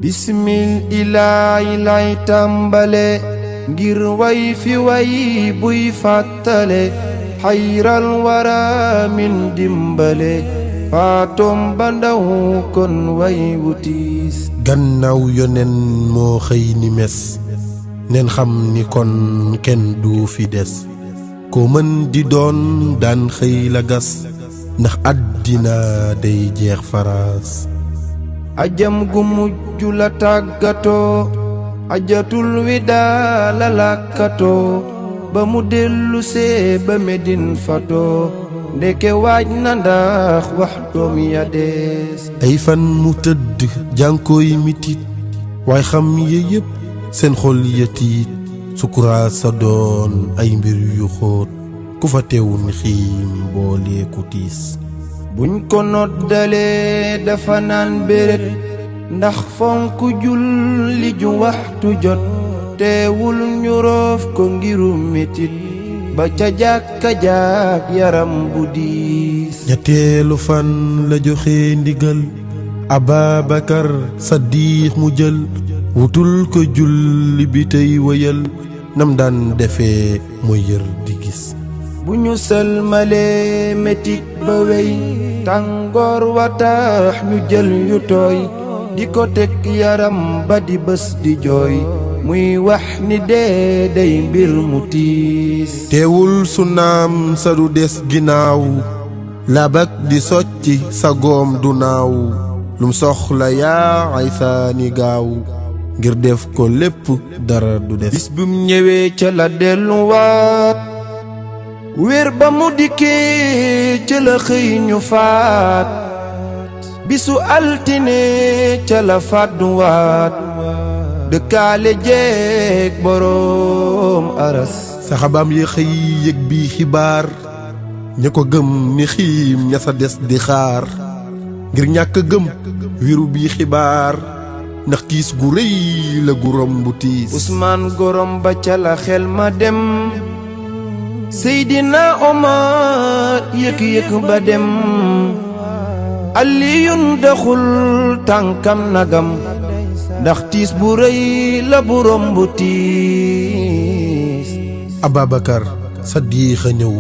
bismil ilaahi lay tàmbale ngir way fi way buy fàttale xayral wara min dimbale faatom ba ndaw kon way wutiis gannaaw yonen moo xëy ni mes nen xam ni kon kenn du fi des ko mën di doon daan xëy la gas ndax àddina day jeex faraas ajam gu mujj la tàggatoo ajatul wi daa la làkkatoo ba mu dellu see ba Medine fatoo ndeke waaj na ndax wax doom ya dees ay fan mu tëdd jànkooy mitit waaye xam ye yépp seen xol ya tiit sukuraat sa doon ay mbir yu xóot ku fa teewul xiim booleeku tiis buñ ko noddalee dafa naan béret ndax fonk julli ju waxtu jot teewul ñu roof ko ngiru metit ba ca jàkka jaak yaram bu diis ñetteelu fan la joxe ndigal Ababakar Saddiq mu jël wutul ko julli bi tey wëyal nam daan defee mooy yër di gis bu ñu sëlmalee metit ba wey tàngoor wa tax ñu jël yu tooy di ko teg yaram ba di bés di jooy muy wax ni dee day mbir mu tiis teewul su naam sa du des ginnaaw labak di socci sa goom du naaw lum soxla yaa ay saani gaaw ngir def ko lépp dara du des bis bum ñëwee ca la delluwaat wér ba mu dikkee ca la xëy ñu faat bisu altine ca la fàdduwaat dëkkaale jeeg boroom aras saxabaam yi xëy yëg bi xibaar ña ko gëm ni xiim ña sa des di xaar ngir ñàkk gëm wiru bi xibaar ndax tiis gu rëy la gu romb tiis Usmaan gorom ba ca la xel ma dem Seydina Omar yëg-yëg ba dem Aliyun daxul tànkam nagam ndax tiis bu rëy la bu romb tiis Ababakar Saddiq a ñëw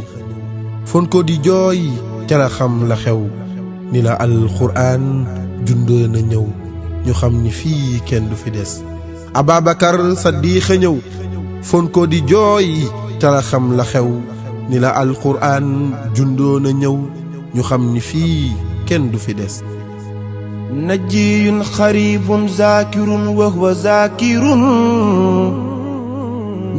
fon ko di jooy ca la xam la xew ni la alxuraan jundoo na ñëw ñu xam ni fii kenn du fi des Ababakar Saddiq a ñëw fon ko di jooy ca la xam la xew ni la alxuraan jundoo na ñëw ñu xam ni fii kenn du fi des najiyun xaribun zaakirun wa huwa zaakirun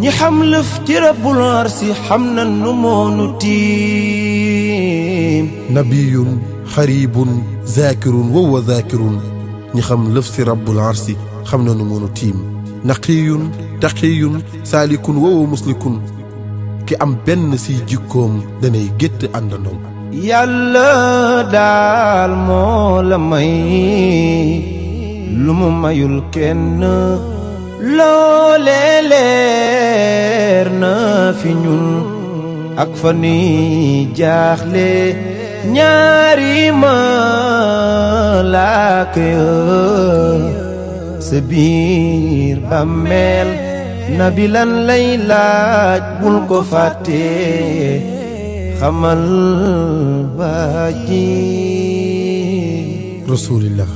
ñi xam lëf ci rabbul arsi xam na nu moonu tiim nabiyun xaribun zaakirun wa huwa zaakirun ñi xam lëf si rabbul arsi xam na nu moonu tiim naqiyun taqiyun saalikun wa huwa muslikun ki am benn si jikkoom danay gétt àndandoom yàlla daal moo la may lu mu mayul kenn loolee leer na fi ñun ak fa ni jaaxle ñaari malaaka ya sa biir bàmmeel nabi lan lay laaj bul ko fàtte xamal waa ji rasulillah